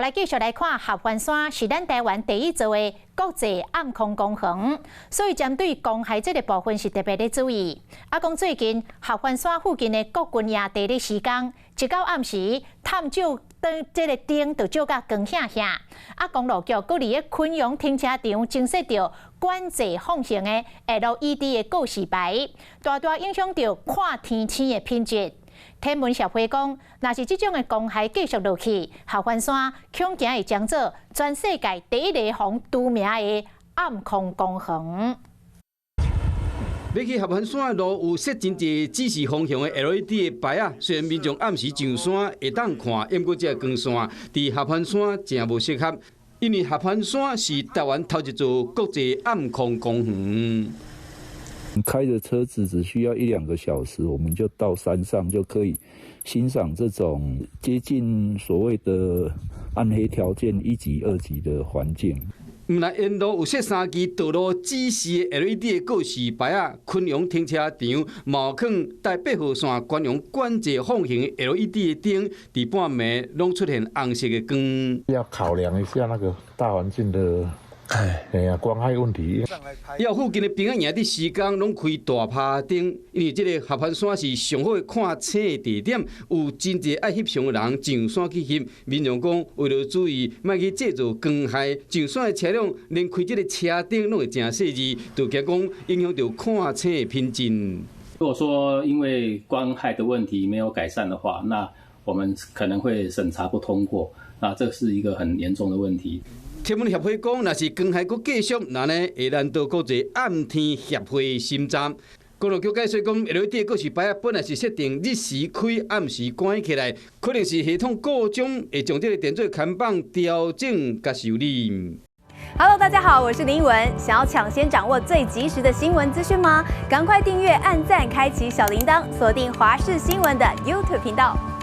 來繼續來看合歡山是咱台灣第一座的國際暗空公園，所以針對光害這个部分是特別咧注意。啊，講最近合歡山附近的國軍營地咧施工，一到暗時探照燈這个燈就照甲光顯顯。啊，公路局閣佇咧昆陽停車場增設著管制放行的 LED 的告示牌，大大影響著看天星的品質。天文協會講，若是這種的光害繼續落去，合歡山恐驚會將做全世界第一個予除名的暗空公園。欲去合歡山的路有設真濟指示方向的 LED 的牌仔，雖然民眾暗時上山會當看，毋過這个光線佇合歡山誠無適合，因為合歡山是台灣頭一座國際暗空公園。開著車子只需要一兩個小時，我們就到山上就可以欣賞這種接近所謂的暗黑條件一級、二級的環境。毋但沿路有設三支道路指示 LED 的告示牌仔，昆陽停車場嘛囥台八號線關陽管制放行 LED 的燈，佇半暝攏出現紅色的光。要考量一下那個大環境的。哎呀，光害問題。猶附近的平仔營佇時間攏開大拍燈，因為這个合歡山是上好的看星的地點，有真濟愛翕相的人上山去翕。民眾講，為著注意，莫去製造光害，上山的車輛連開這个車燈攏會誠細緻，就驚講影響著看星的品質。如果說因為光害的問題沒有改善的話，那我們可能會審查不通過，那這是一個很嚴重的問題。天文協會講，若是光害閣繼續，那呢會難到國際暗天協會審查。公路局解釋講，LED 告示牌仔本來是設定日時開、暗時關起來，可能是系統故障，會將這个電子看板調整佮修理。 Hello，大家好，我是林文。想要搶先掌握最及時的新聞資訊嗎？趕快訂閱、按讚、開啟小鈴鐺，鎖定華視新聞的 YouTube 頻道。